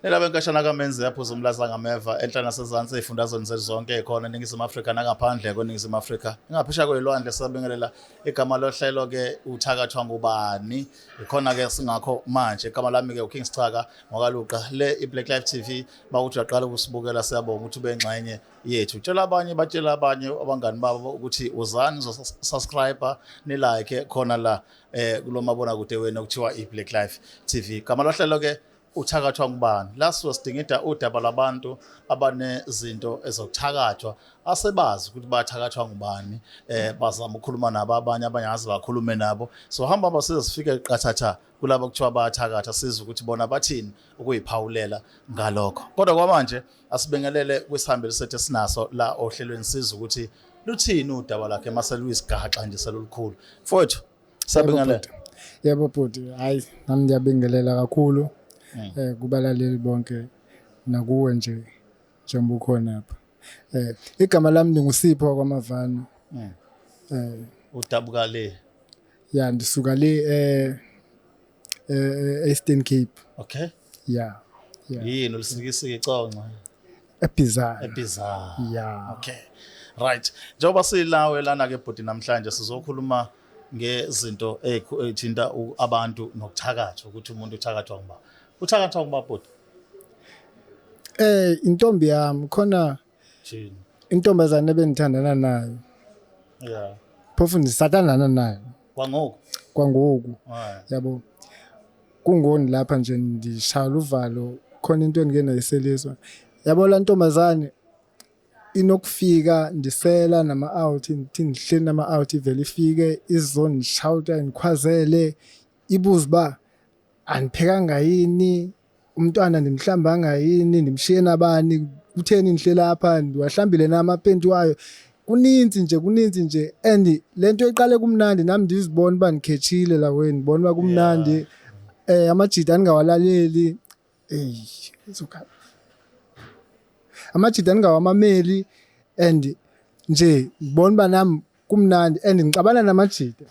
Nelabe nkashana kaMenzi yaphuza umlaza ngameva enhla nasezansi ezifundazweni zethu zonke ekhona eNingizimu Afrika nangaphandle kweNingizimu Afrika. Ingaphesha kwelwandle sabingelela igama lohlelo ke uthakathwa ngubani. Ikhona ke singakho manje igama lami ke uKing Schaka ngokaLuqa le iBlack Life TV bakuthi uyaqala ukusibukela siyabonga ukuthi ube ngxenye yethu. Tshela abanye batshela abanye abangani babo ukuthi uzani uzosubscribe ni like khona la kulomabona kude wena okuthiwa iBlack Life TV. Igama lohlelo ke uthakathwa ngubani la sizosidingida udaba lwabantu abanezinto ezokuthakathwa asebazi ukuthi bathakathwa ngubani bazama ukukhuluma nabo abanye abanye ngaze bakhulume nabo so hamba hamba size sifike qathatha kulabo kuthiwa bayathakatha sizwe ukuthi bona bathini ukuyiphawulela ngalokho kodwa kwamanje asibingelele kwisihambeli sethu esinaso la ohlelweni sizwe ukuthi luthini udaba lakhe mase luyisigaxa nje selulukhulu mfowethu sabingelela. Yebo bhuti, hayi nami ngiyabingelela kakhulu kubalaleli bonke nakuwe nje njengoba ukhona lapha. Igama lami linguSipho kwaMavana. Udabuka le? Ya, ndisuka le Eastern Cape. Okay. Yeah. Yeah. Yini ulisikisike iconco? eBizana. eBizana. Yeah. Okay. Right. Njengoba silawe lana ke bhuti namhlanje sizokhuluma ngezinto ey'thinta abantu nokuthakathwa ukuthi umuntu uthakathwa nguba. Uthakathwa nguba bhuti? Intombi yami khona Jini. Intombazane ebengithandana nayo. Yeah. Phofu ndisathandana nayo. Kwangoku? Kwangoku. Alright. Yabo. Kungoni lapha nje ndishaya uvalo khona into engike ndayiseliswa. Yabo la ntombazane inokufika ndisela nama-out ndithi ndihleli nama-out ivele ifike izondishawuta indikhwazele ibuze uba andiphekanga yini umntwana ndimhlambanga yini ndimshiye nabani kutheni ndihleli apha ndiwahlambile na amapenti wayo kuninzi nje kuninzi nje and le nto iqale kumnandi nami ndizibona uba ndikhetshile la weni ndibona uba kumnandi amajita andingawalaleli eyi izokhala amajita andingawamameli and nje ngibona uba nami kumnandi and ngixabana namajita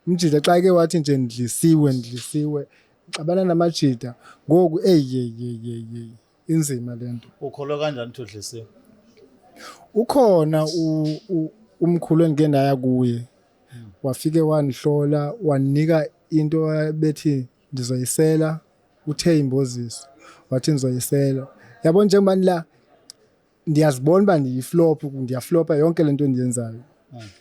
umjita xa ke wathi nje ndidlisiwe ndidlisiwe ngixabana namajita ngoku eyi yeyi yeyi yeyi yeyi inzima le nto. Ukholwa kanjani ukuthi udlisiwe? Ukhona umkhulu engike ndaya kuye wafike wandihlola wandinika into bethi ndizoyisela uthe imbozisi wathi ndizoyisela yabo njengoba la ndiyazibona uba ndiyiflop ndiyaflopa yonke le nto endiyenzayo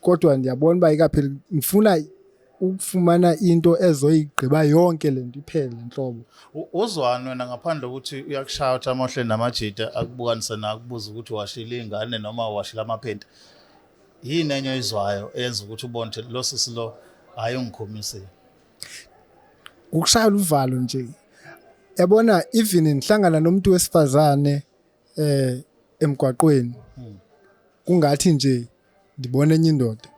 kodwa ndiyabona uba ikapheli ndifuna ukufumana into ezoyigqiba yonke le nto iphele ntlobo. Uzwani wena ngaphandle kokuthi uyakushaya uthi amahle namajita akubukanise nakubuza ukuthi washile ingane noma washile amaphenti yini enye oyizwayo eyenza ukuthi ubone ukuthi lo sisi lo hayi ungikhumisile? Ukushaya uvalo nje yabona even ngihlangana nomuntu wesifazane emgwaqweni kungathi nje ndibona enye indoda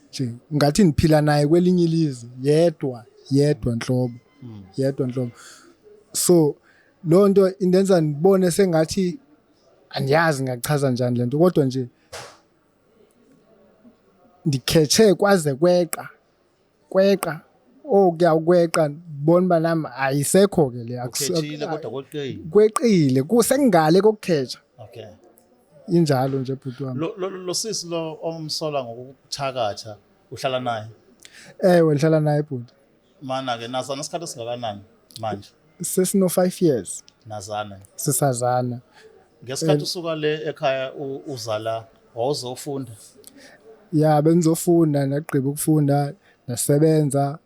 nje ngathi ndiphila naye kwelinye ilizwe yedwa yedwa nhlobo yedwa nhlobo so loo nto indenza ndibone sengathi andiyazi ngachaza njani le nto kodwa nje ndikhetshe kwaze kweqa kweqa okuyawukweqa bona uba nami ayisekho ke le Ukhethile kodwa kweqile. Kweqile kusengale kokukhetsha. Okay. Injalo nje bhuti wami. Lo sisi lo omsola ngokuthakatha uhlala naye? Ewe ngihlala naye bhuti. Mana ke nazana isikhathi esingakanani manje? Sesino 5 years. Nazana. Sisazana. Ngesikhathi usuka le ekhaya uzala wawuzofunda? Ya bengizofunda ndagqiba ukufunda ndasebenza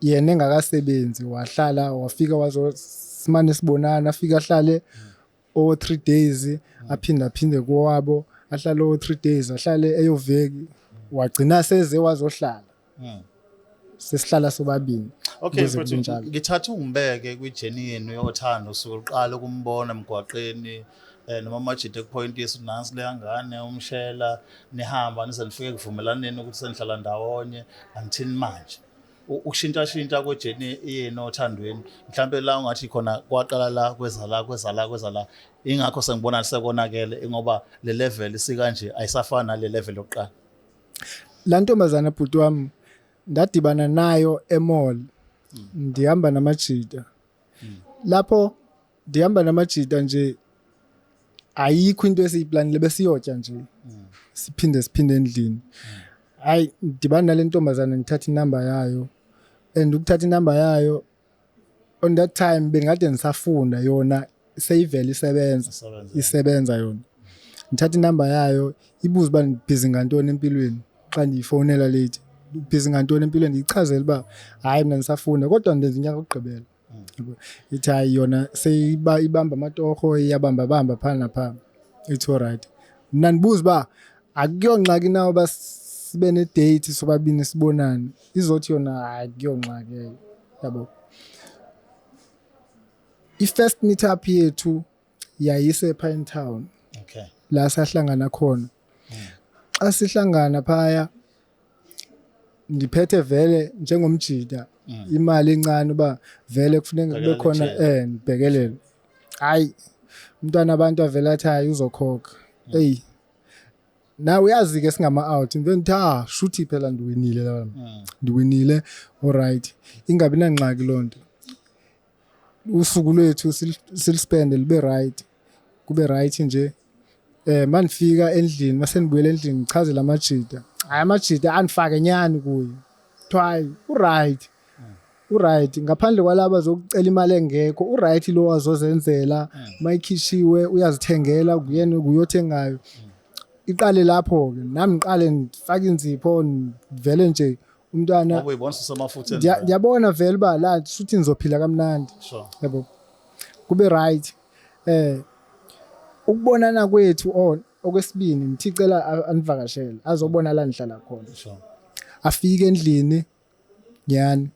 yena engakasebenzi wahlala wafika wazosimane sibonana afika ahlale o 3 days aphinde aphinde kowabo ahlale o 3 days ahlale eyoveki wagcina seze wazohlala sesihlala sobabili. Okay mfethu ngithatha ungibeke kwi-journey yenu yothando usuke uqala ukumbona emgwaqeni noma amajita ekupointisa nansi leya ngane umshela nihamba nize nifike kuvumelaneni ukuthi senihlala ndawonye until manje ukushintshashintsha kwe-journey yenu othandweni mhlampe la ungathi khona kwaqala la kweza la kweza la kweza la ingakho sengibona sekonakele ngoba le level isikanje ayisafani nale level yokuqala. La ntombazana bhuti wami ndadibana nayo emall ndihamba namajita lapho. Ndihamba namajita nje, ayikho into esiyiplanile, besiyotya nje, siphinde siphinde endlini. Hayi, ndibana nale ntombazana, ndithatha inamba yayo, and ukuthatha inamba yayo on that time bengade ndisafunda, yona seyivele isebenza. Isebenza. Isebenza yona. Ndithatha inamba yayo, ibuze uba ndibhizi ngantoni empilweni. Xa ndiyifowunela late, ubhizi ngantoni empilweni, ndiyichazele uba hayi, mna ndisafunda kodwa ndenza unyaka wokugqibela. Yabo. Ithi hayi, yona seyiba ibamba amatorho, iyabamba bamba phaa naphaa. Ithi alright. Mna ndibuza uba akuyongxaki na uba sibe ne-date sobabini sibonane. Izothi yona hayi, akuyongxaki leyo, yabo. I-first meet-up yethu yayise Pine Town la sahlangana khona. Xa sihlangana phaya, ndiphethe vele njengomjita imali encane uba vele kufuneka kube Bhekelela khona ijele. Ndibhekelele. Hayi, umntwana abantu avele athi hayi, uzokhokha. Eyi, nawe uyazi ke singama out, ndive ndithi ah, shuthi phela ndiwinile la, ndiwinile, alright, ingabi nangxaki loo nto. Usuku lwethu silispende libe right, kube right nje. Manifika endlini, masenibuyela endlini, ngichazela amajita. Hayi, amajita andifake nyani kuye, kuthiwa hayi, uright, uright, ngaphandle kwalaba zokucela imali engekho, uright lo wazozenzela, mayikhishiwe uyazithengela kuyena kuyothengayo. Iqale lapho ke nami ngiqale ngifake inzipho vele nje umntwana. Ngoba uyibona usemafutheni. Ndiyabona vele uba la shuthi nizophila kamnandi. Yabo, kube right. Ukubonana kwethu on okwesibini, ngithi cela anivakashele azobona la nihlala khona. Afike endlini nyani.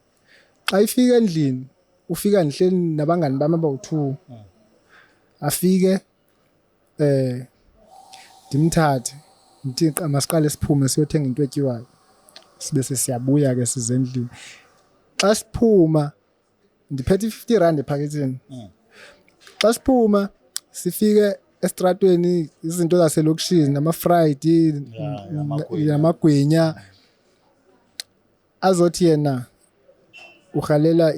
Xa ifika endlini, ufika ndihleli nabangani bami abawu-2. Afike, ndimthathe, ndithi masiqale siphume siyothenga into etyiwayo, sibe sesiyabuya ke size endlini. Xa siphuma ndiphethe i-50 rand ephaketheni. Xa siphuma sifike estratweni, izinto zaselokishini, nama-fried Amagwinya. Namagwinya. Azothi yena uhalela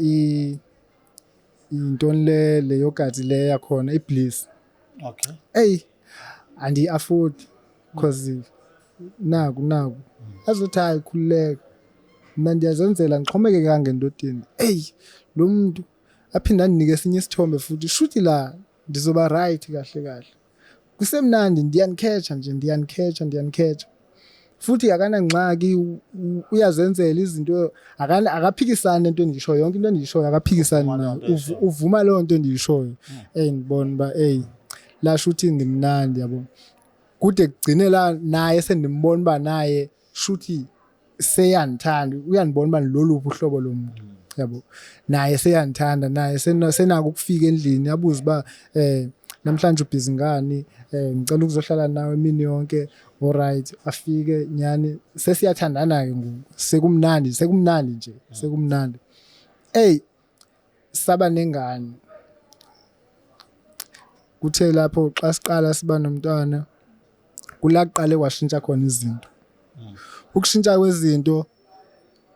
intoni le yogurt le yakhona, iBliss. Ey, andiyi-afford because naku naku. Azothi hayi, khululeka, mina ndiyazenzela, ndixhomekekanga endodeni. Eyi, lo muntu aphinde andinike esinye isithombe futhi, shuthi la ndizoba right kahle kahle, kusemnandi, ndiyanikhetha nje, ndiyanikhetha, ndiyanikhetha futhi. Akanangxaki, uyazenzela izinto, akaphikisani nento endiyishoyo, yonke into endiyishoyo akaphikisani Uvuma nayo. loo nto oyishoyo. Uvuma leyo nto endiyishoyo. Eyi, ndibona uba eyi, lasho uthi ndimnandi, yabo, kude kugcine la naye sendimbona uba naye shuthi seyandithanda, uyandibona uba ndiloluphi uhlobo lomuntu, yabo. Naye seyandithanda, naye senako ukufika endlini abuze uba namhlanje ubhizi ngani, ngicela ukuzohlala nawe imini yonke. Alright, afike nyani, sesiyathandana ke ngoku, sekumnandi, sekumnandi nje, sekumnandi. Ey, saba nengane. Kuthe lapho xa siqala siba nomntwana, kula kuqale kwashintsha khona izinto. Ukushintsha kwezinto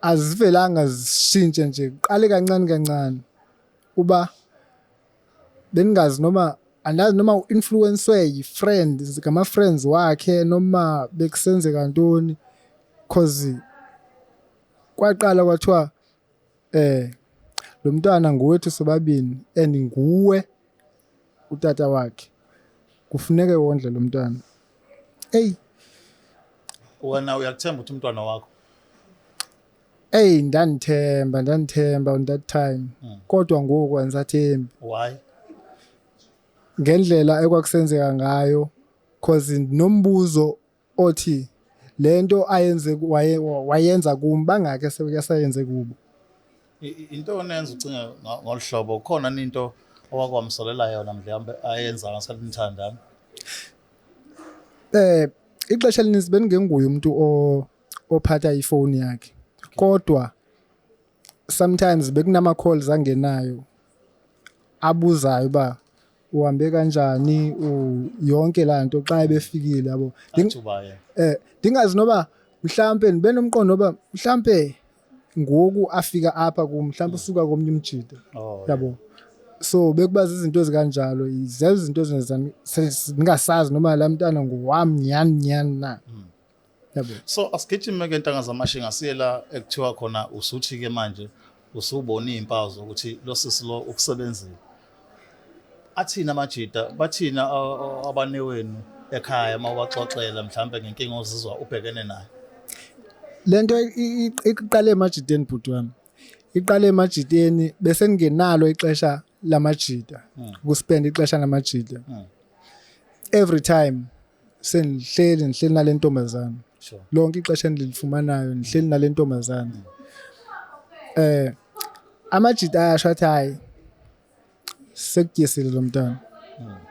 azivelanga zishintshe nje, kuqale kancane kancane. Uba beningazi noma andazi noma u-influence yi-friend, ngama-friends wakhe, noma bekusenzeka ntoni, cause kwaqala kwathiwa lo mntwana ngowethu sobabini and nguwe utata wakhe, kufuneke wondle lo mntwana. Eyi. Wena uyakuthemba ukuthi umntwana wakho? Eyi, ndandithemba, ndandithemba on that time, kodwa ngoku andisathembi. Why? Ngendlela ekwakusenzeka ngayo, cause ndinombuzo othi lento ayenze wayenza kum, bangakhe seyasayenze kubo. Into onenza ucinge ngolu hlobo, kukhona into owakwamsolela yona mhlawumbe ayenza ngesikhathi nithandana? Ixesha elininzi bendingenguye umuntu ophatha ifowuni yakhe, kodwa sometimes bekunama calls angenayo abuzayo uba uhambe kanjani, yonke laa nto xa ebefikile, yabo. Athi uba yena. Ndingazi noba mhlampe ndibe nomqondo oba mhlampe ngoku afika apha kum, mhlampe usuka komnye umjita. Yabo. So bekuba izinto ezikanjalo, izinto ezenza ndingasazi noma laa mntana ngowam nyhani nyhani na, yabo. So asigijime ke, ntanga zamashinga, siye la ekuthiwa khona usuthi ke manje usubona iy'mpawu zokuthi lo sisi lo ukusebenzile. Athini amajida, bathina abanewenu ekhaya uma ubaxoxela mhlambe ngenkinga ozizwa ubhekene nayo? Lento iqale emajideni, bhuti wami, iqale emajideni. Bese ningenalo ixesha lamajida, ukuspend ixesha namajida. Every time sendihleli, ndihleli nale ntombazana. Lonke ixesha endilifumanayo ndihleli nale ntombazana. Amajida ayasho, athi, "Hayi, sekutyisile lo mntana."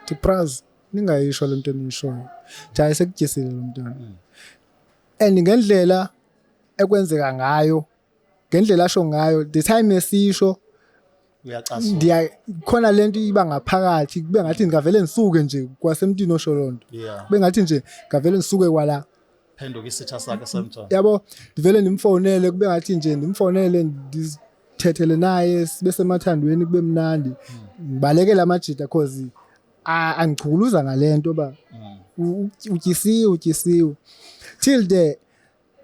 Thi, "Braz, ningayisho le nto eniyishoyo." Thi, "Hayi, sekutyisile lo mntana." And ngendlela ekwenzeka ngayo, ngendlela asho ngayo, the time esisho, Uyacasuka. Ndiya khona lento iba ngaphakathi, kube ngathi ngavele ngisuke nje kwasemntwini osho lonto. Kube ngathi nje ngavele ngisuke kwala. Phenduka isitha sakhe semntwana. Yabo, ndivele ndimfonele, kube ngathi nje ndimfonele, ndizithethele naye, sibe semathandweni, kube mnandi, ngibalekele amajita, cause angichukuluza ngale nto ba utyisiwe, utyisiwe, till the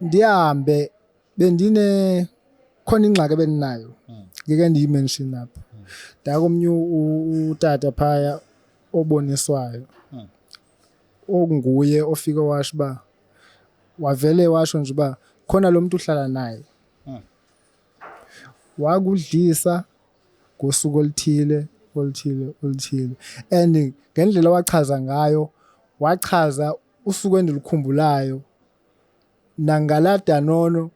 ndihambe. Bendine khona ingxaki ebendinayo, ngike ndiyimention apha. Ndakomnye utata phaya oboniswayo, okunguye ofike washo uba, wavele washo nje uba khona lo muntu uhlala naye wakudlisa ngosuku oluthile oluthile oluthile, and ngendlela wachaza ngayo, wachaza usuku endilikhumbulayo nangala danono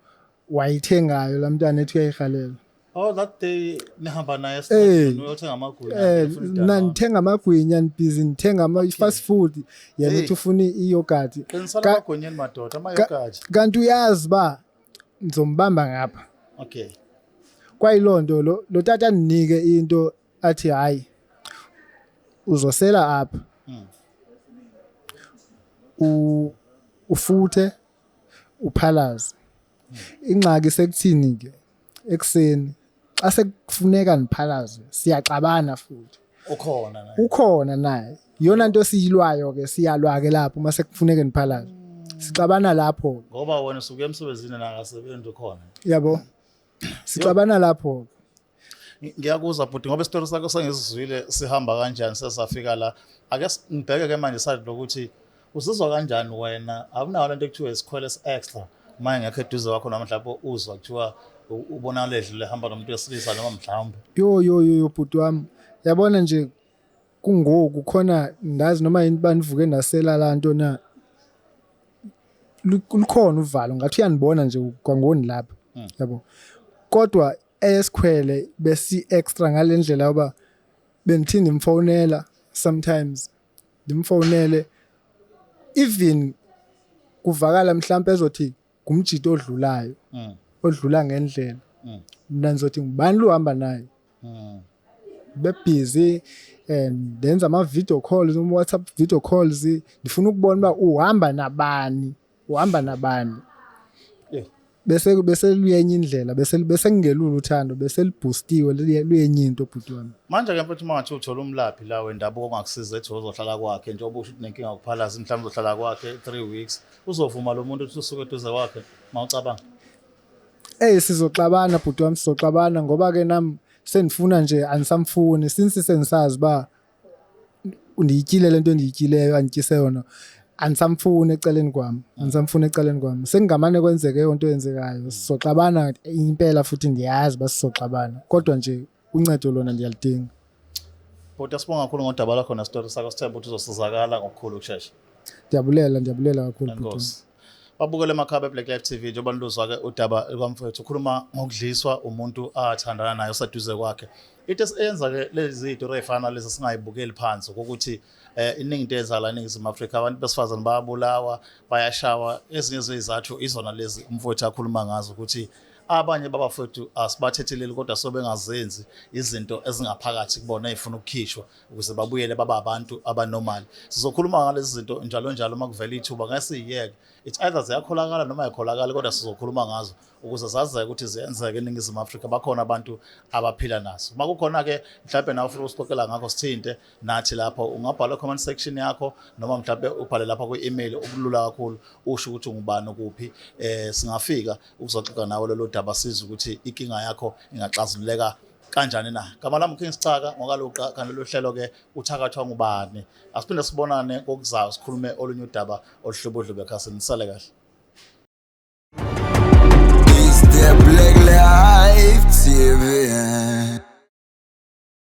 wayithengayo laa mntana ethi uyayihalela. Oh, that day nihamba naye Eh. uyothenga amagwinya. Ufuna Mna idanono. ndithenga amagwinya, ndibhizi ndithenga i-fast food, yena Hey. uthi ufuna iyogathi. Qinisela amagwinyeni, madoda, amayogathi. Kanti uyazi uba ndizombamba ngapha. Kwayiloo nto lo tata andinike into, athi, "Hayi, uzosela apha, ufuthe, uphalaze." Ingxaki sekuthini ke, ekuseni xa sekufuneka ndiphalaze, siyaxabana futhi. Ukhona naye. Ukhona naye. Iyona nto siyilwayo ke, siyalwa ke lapho. Uma sekufuneka ndiphalaze, sixabana lapho. Ngoba wena usuke emsebenzini, nakasebenzi ukhona. Yabo, sixabana lapho. Ngiyakuzwa bhuti, ngoba isitori sakho sengizizwile sihamba kanjani, sesafika la. Ake ngibheke ke manje side lokuthi uzizwa kanjani wena. Awunayo lento ekuthiwa isikhwele extra uma engekho eduze kwakho, noma mhlawumbe uzwa kuthiwa ubona ledlule ehamba nomuntu wesilisa, noma mhlawumbe? Yo yo yo yo, bhuti wami, yabona nje kungoku khona ndazi noma yini banivuke nasela laa nto na, lukhona uvalo ngathi uyanibona nje kwangoni lapha, yabo. Kodwa eyesikhwele besi extra ngale ndlela yoba bendithi ndimfowunela sometimes, ndimfowunele, even kuvakala mhlawumbe ezothi ngumjito odlulayo, odlula ngendlela, mna ndizothi ngubani lo uhamba naye. Bebhizi and ndenza ama-video calls, WhatsApp video calls, ndifuna ukubona uba uhamba nabani, uhamba nabani. Bese luyenye indlela, bese kungelula uthando, bese liboostiwe, luyenye into, bhuti wami. Manje ke mfethu, uma ngathi uthola umlaphi la wendabuko ongakusiza, ethi uzohlala kwakhe, njengoba usho ukuthi nenkinga yokuphalaza, mhlawumbe uzohlala kwakhe 3 weeks, uzovuma lo muntu ukuthi usuke eduze kwakhe, mawucabanga? Ey, sizoxabana, bhuti wami, sizoxabana, ngoba ke nami sendifuna nje, andisamfuni since sendisazi uba ndiyityile lento endiyityileyo, andityise yona. Andisamfuni eceleni kwami, andisamfuni eceleni kwami. Sekungamane kwenzeke eyo nto yenzekayo, sizoxabana impela futhi, ndiyazi uba sizoxabana, kodwa nje uncedo lona ndiyalidinga. Bhuti, asibonga kakhulu ngodaba lakho nesitori sakho. Sithemba ukuthi uzosizakala ngokukhulu ukushesha. Ndiyabulela, ndiyabulela kakhulu, bhuti wami. Enkosi. Babukele emakhaya Black Life TV, njengoba niluzwa-ke udaba lukamfowethu, ukhuluma ngokudliswa umuntu athandana naye oseduze kwakhe. Into eyenza-ke lezi iy'tori ey'fana nalezi singayibukeli phansi ukuthi iningi into eyenzakala la eNingizimu Afrika, abantu besifazane bayabulawa, bayashawa. Ezinye zey'zathu izona lezi umfowethu akhuluma ngazo, ukuthi abanye babafowethu asibathetheleli, kodwa sobe bengazenzi izinto ezingaphakathi kubona ey'funa ukukhishwa ukuze babuyele baba abantu abanomali. Sizokhuluma ngalezi zinto njalo njalo uma kuvela ithuba, ngeke siyiyeke. It's either ziyakholakala noma ayikholakali, kodwa sizokhuluma ngazo. Ukuze sazeke ukuthi ziyenzeka eNingizimu Afrika, bakhona abantu abaphila naso. Uma kukhona-ke mhlawumbe nawe ufuna usixoxela ngakho, sithinte nathi lapho, ungabhala comment section yakho noma mhlawumbe ubhale lapha kwi-email, okulula kakhulu, usho ukuthi ungubani, ukuphi, singafika ukuzoxoxa nawe lolo daba, sizwe ukuthi inkinga yakho ingaxazululeka kanjani na. Gama lami King Sicaka ngokaluqa, kanti lolu hlelo ke uthakathwa ngubani. Asiphinde sibonane kokuzayo, sikhulume olunye udaba oluhlubudlube ekhasini. Nisale kahle. It's the Black Life TV.